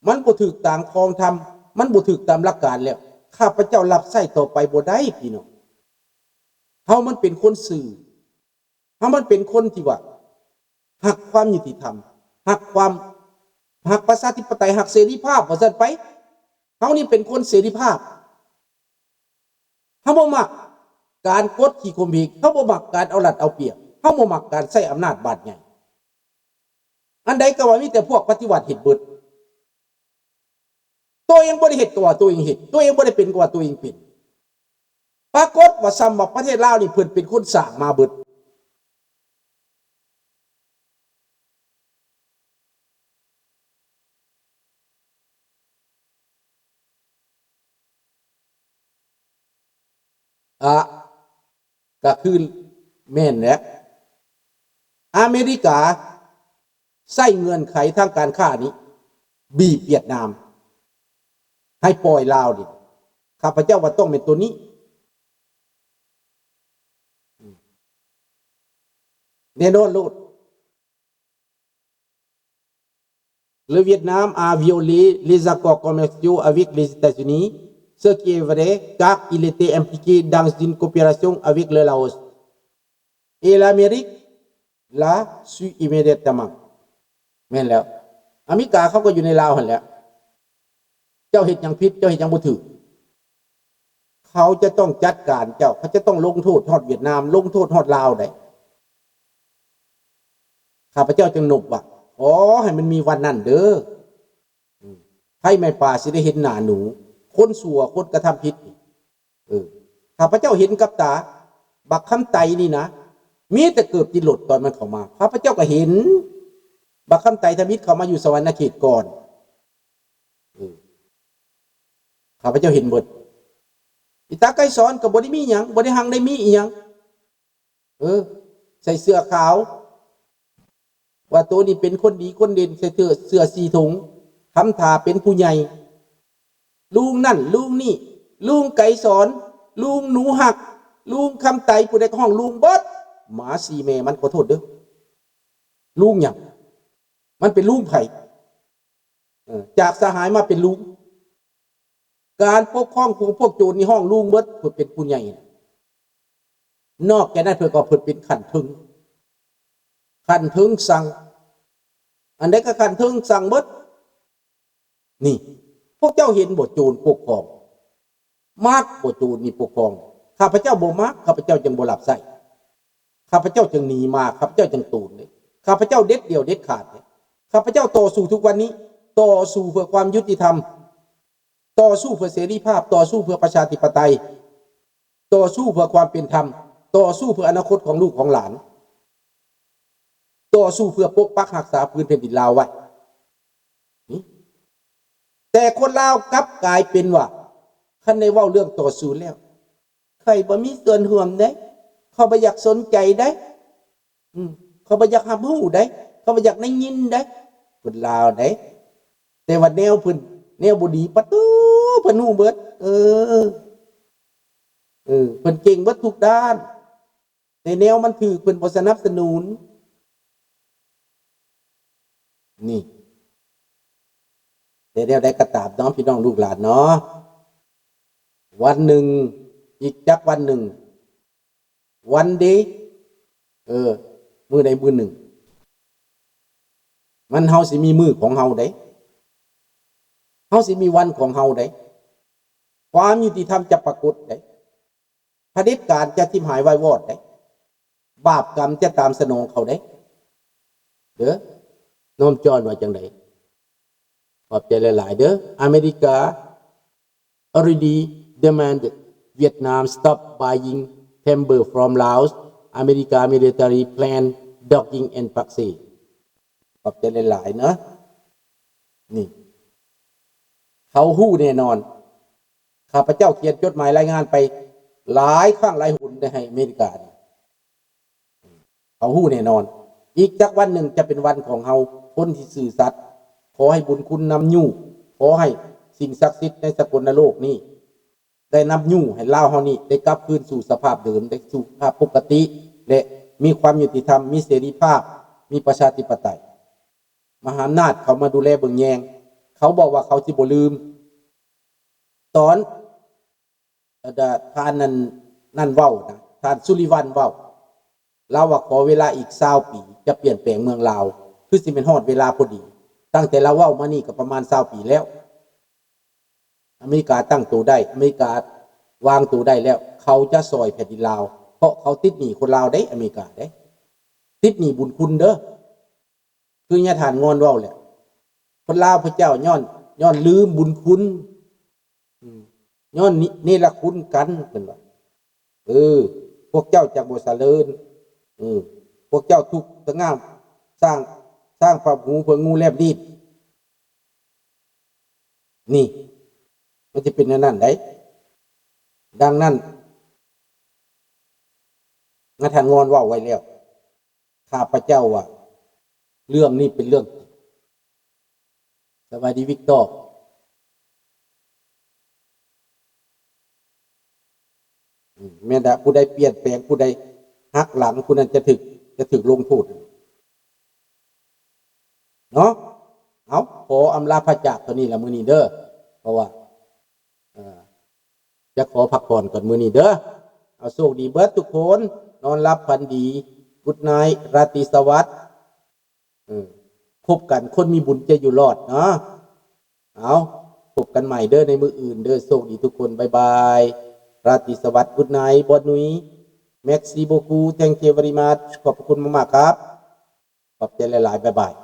ມັນບໍ່ຖືກຕາມຄອງທຳ, ມັນບໍ່ຖືກຕາມຫຼັກການແລ້ວ, ຂ້າພະເຈົ້າຮັບໃຊ້ຕໍ່ໄປບໍ່ໄດ້, ພີ່ນ້ອງ. ເຮົາມັນເປັນຄົນຊື່, ເຮົາມັນເປັນຄົນທີ່ວ່າຮັກຄວາມຍຸຕິທຳ, ຮັກຄວາມ, ຮັກປະຊາທິປະໄຕ, ຮັກເສລີພາບ ວ່າຊັ້ນໄປ. ເຮົານີ້ເປັນຄົນເສລີພາບ. ເຮົາບໍ່ມັກການກົດຂີ່ຂົ່ມເຫງ, ເຮົາບໍ່ມັກການເອົາລັດເອົາປຽບ, ເຮົາບໍ່ມັກການໃຊ້ອຳນາດບາດໃຫຍ່. ອັນໃດກໍວ່າມີແຕ່ພວກປະຕິວັດເຮັດເບິດ. ຕົວເອງບໍ່ໄດ້ເຮັດກໍວ່າຕົວເອງເຮັດ, ຕົວເອງບໍ່ໄດ້ເປັນກໍວ່າຕົວເອງເປັນ. ປາກົດວ່າສ່ຳວ່າປະເທດລາວນີ້ເພິ່ນເປັນຄົນສ້າງມາເບິດ. ອະ ກະຄືແມ່ນແຫຼະ. ອາເມລິກາໃຊ້ເງື່ອນໄຂທາງການຄ້ານີ້ບີບຫວຽດນາມໃຫ້ປ່ອຍລາວນີ້. ຂ້າພະເຈົ້າວ່າຕ້ອງແມ່ນໂຕນີ້. ແນ່ນອນໂລດ. Le Vietnam a violé les accords commerciaux avec les États-Unis, ce qui est vrai, car il était impliqué dans une coopération avec le Laos. Et l'Amérique l'a su immédiatement. ແມ່ນແລ້ວ. ອາເມລິກາເຂົາກໍຢູ່ໃນລາວຫັ້ນແຫຼະ. ເຈົ້າເຮັດຫຍັງຜິດ, ເຈົ້າເຮັດຫຍັງບໍ່ຖືກ, ເຂົາຈະຕ້ອງຈັດການເຈົ້າ, ເຂົາຈະຕ້ອງລົງໂທດຮອດຫວຽດນາມ, ລົງໂທດຮອດລາວໄດ໋. ຂ້າພະເຈົ້າຈຶ່ງນົບວ່າ ຂໍໃຫ້ມັນມີວັນນັ້ນເດີ. ອືມ ໃຜແມ່ປາຊິໄດ້ເຫັນໜ້າໜູ, ຄົນຊົ່ວ, ຄົນກະທຳຜິດນີ້. ເອີ ຂ້າພະເຈົ້າເຫັນກັບຕາ, ບັກຄຳໄຕນີ້ນະ ມີແຕ່ເກີບຕິດລົດຕອນມັນເຂົ້າມາ. ຂ້າພະເຈົ້າກໍເຫັນບັກຄຳໄຕທຳອິດເຂົ້າມາຢູ່ສະຫວັນນະເຂດກ່ອນ. ເອີ ຂ້າພະເຈົ້າເຫັນເບິດ. ອີຕາໄກສອນກໍບໍ່ໄດ້ມີຫຍັງ, ບໍ່ໄດ້ຮັ່ງໄດ້ມີອີ່ຫຍັງ. ເອີ ໃສ່ເສື້ອຂາວ ວ່າໂຕນີ້ເປັນຄົນດີຄົນເດັ່ນ, ໃສ່ເສື້ອ ເສື້ອສີຖົງ, ທຳທ່າເປັນຜູ້ໃຫຍ່. ລຸງນັ້ນລຸງນີ້, ລຸງໄກສອນ, ລຸງໜູຮັກ, ລຸງຄຳໄຕ, ຜູ້ໃດກໍຮ້ອງລຸງເບິດ. ໝາສີ່ແມ່ມັນ, ຂໍໂທດເດີ. ລຸງຫຍັງ? ມັນເປັນລຸງໃຜ? ເອີ ຈາກສະຫາຍມາເປັນລຸງ. ການປົກຄອງຂອງພວກໂຈນນີ້ຮ້ອງລຸງເບິດ, ເພິ່ນເປັນຜູ້ໃຫຍ່. ນອກຈາກນັ້ນເພິ່ນກໍເພິ່ນເປັນຂັ້ນເທິງ, ຂັ້ນເທິງສັ່ງ, ອັນໃດກໍຂັ້ນເທິງສັ່ງເບິດ. ນີ້ ພວກເຈົ້າເຫັນບໍ່ ໂຈນປົກຄອງ? ມັກບໍ່ໂຈນນີ້ປົກຄອງ? ຂ້າພະເຈົ້າບໍ່ມັກ, ຂ້າພະເຈົ້າຈຶ່ງບໍ່ຮັບໃຊ້, ຂ້າພະເຈົ້າຈຶ່ງໜີມາ, ຂ້າພະເຈົ້າຈຶ່ງໂຕນເດ້. ຂ້າພະເຈົ້າເດັດດ່ຽວເດັດຂາດເດ້. ຂ້າພະເຈົ້າຕໍ່ສູ້ທຸກວັນນີ້, ຕໍ່ສູ້ເພື່ອຄວາມຍຸຕິທຳ, ຕໍ່ສູ້ເພື່ອເສລີພາບ, ຕໍ່ສູ້ເພື່ອປະຊາທິປະໄຕ, ຕໍ່ສູ້ເພື່ອຄວາມເປັນທຳ, ຕໍ່ສູ້ເພື່ອອະນາຄົດຂອງລູກຂອງຫຼານ, ຕໍ່ສູ້ເພື່ອປົກປັກຮັກສາພື້ນແຜ່ນດິນລາວໄວ້. ນີ້ ແຕ່ຄົນລາວກັບກາຍເປັນວ່າ ຄັນໄດ້ເວົ້າເລື່ອງຕໍ່ສູ້ແລ້ວ ຂ້ອຍບໍ່ມີສ່ວນຮ່ວມເດ້, ຂ້ອຍບໍ່ຢາກສົນໃຈເດ້, ອືມ ຂ້ອຍບໍ່ຢາກຮັບຮູ້ເດ້, ຂ້ອຍບໍ່ຢາກໄດ້ຍິນເດ້. ຄົນລາວເດ້, ແຕ່ວ່າແນວເພິ່ນ ແນວບໍ່ດີ ປະຕູ ເພິ່ນຮູ້ເບິດ. ເອີ ເອີ ເພິ່ນເກັ່ງເບິດທຸກດ້ານ. ໃນແນວມັນຖືກ ເພິ່ນບໍ່ສະໜັບສະໜູນ. ນີ້ ແຕ່ແນວໃດກໍຕາມເນາະ ພີ່ນ້ອງລູກຫຼານເນາະ, ວັນໜຶ່ງ, ອີກຈັກວັນໜຶ່ງ, one day, ເອີ ມື້ໃດມື້ໜຶ່ງ ມັນ ເຮົາຊິມີມື້ຂອງເຮົາເດ້, ເຮົາຊິມີວັນຂອງເຮົາເດ້. ຄວາມຍຸຕິທຳຈະປາກົດເດ້. ຜະເດັດການຈະຖິ້ມຫາຍວາຍວອດເດ້, ບາບກຳຈະຕາມສະໜອງເຂົາເດ້. ເດີ ນ້ອມຈອນວ່າຈັ່ງໃດ? ຂອບໃຈຫຼາຍໆເດີ. America already demanded Vietnam stop buying timber from Laos. America military plan docking in Pak Seh. ຂອບໃຈຫຼາຍໆເນາະ. ນີ້ ເຂົາຮູ້ແນ່ນອນ. ຂ້າພະເຈົ້າຂຽນຈົດໝາຍລາຍງານໄປຫຼາຍຄັ້ງຫຼາຍຫົນໃຫ້ອາເມລິການີ້. ເຂົາຮູ້ແນ່ນອນ. ອີກຈັກວັນໜຶ່ງຈະເປັນວັນຂອງເຮົາ, ຄົນທີ່ຊື່ສັດ. ຂໍໃຫ້ບຸນຄຸນນຳຍູ້, ຂໍໃຫ້ສິ່ງສັກສິດໃນສາກົນນະໂລກນີ້ ໄດ້ນຳຍູ້ໃຫ້ລາວເຮົານີ້ໄດ້ກັບຄືນສູ່ສະພາບເດີມ, ໄດ້ສູ່ສະພາບປົກກະຕິ ແລະ ມີຄວາມຍຸຕິທຳ, ມີເສລີພາບ, ມີປະຊາທິປະໄຕ. ມະຫາອຳນາດເຂົ້າມາດູແລເບິ່ງແຍງ, ເຂົາບອກວ່າເຂົາຊິບໍ່ລືມ. ຕອນ ເອີ ທ່ານນັ້ນ ນັ້ນເວົ້ານະ ທ່ານສຸລິວັນເວົ້າ ລາວວ່າຂໍເວລາອີກຊາວປີ ຈະປ່ຽນແປງເມືອງລາວ. ຄືຊິແມ່ນຮອດເວລາພໍດີ. ຕັ້ງແຕ່ລາວເວົ້າມານີ້ກໍປະມານຊາວປີແລ້ວ. ອາເມລິກາຕັ້ງໂຕໄດ້, ອາເມລິກາວາງໂຕໄດ້ແລ້ວ, ເຂົາຈະຊ່ອຍແຜ່ນດິນລາວ, ເພາະເຂົາຕິດໜີ້ຄົນລາວເດ້, ອາເມລິກາເດ້, ຕິດໜີ້ບຸນຄຸນເດີ້. ຄືຍາທ່ານງອນເວົ້າແຫຼະ, ຄົນລາວພະເຈົ້າຍ້ອນ, ຍ້ອນລືມບຸນຄຸນ, ອືມ, ຍ້ອນນິ, ເນລະຄຸນກັນ, ເພິ່ນວ່າ. ເອີ, ພວກເຈົ້າຈັກບໍ່ສະເຫຼີນ, ເອີ, ພວກເຈົ້າທຸກສະຫງ່າມ, ສ້າງ, ສ້າງພະຫູເພື່ອງູແລບລີດ. ນີ້ ມັນຈະເປັນແນວນັ້ນໄດ໋. ດັ່ງນັ້ນ ຍາທ່ານງອນເວົ້າໄວ້ແລ້ວ, ຂ້າພະເຈົ້າວ່າເລື່ອງນີ້ເປັນເລື່ອງຈິງ. ສະບາຍດີ ວິກຕໍ. ອືມ ແມ່ນລະ, ຜູ້ໃດປ່ຽນແປງ, ຜູ້ໃດຫັກຫຼັງ, ຜູ້ນັ້ນຈະຖືກ, ຈະຖືກລົງໂທດເນາະ. ເອົາ, ຂໍອຳລາພາຈາກເທົ່ານີ້ລະມື້ນີ້ເດີ້, ເພາະວ່າ ເອີ ຈະຂໍພັກຜ່ອນກ່ອນມື້ນີ້ເດີ້. ເອົາ, ໂຊກດີເບິດທຸກຄົນ, ນອນຫຼັບຝັນດີ, Good night, ລາຕີສະຫວັດ. ເອີ, ພົບກັນ, ຄົນມີບຸນຈະຢູ່ລອດເນາະ. ເອົາ, ພົບກັນໃໝ່ເດີ້ໃນມື້ອື່ນເດີ້. ໂຊກດີທຸກຄົນ, ບາຍບາຍ, ລາຕີສະຫວັດ, Good night, bonne nuit, merci beaucoup, thank you very much, ຂອບພະຄຸນມາກໆ ຄັບ, ຂອບໃຈຫຼາຍໆ, ບາຍບາຍ.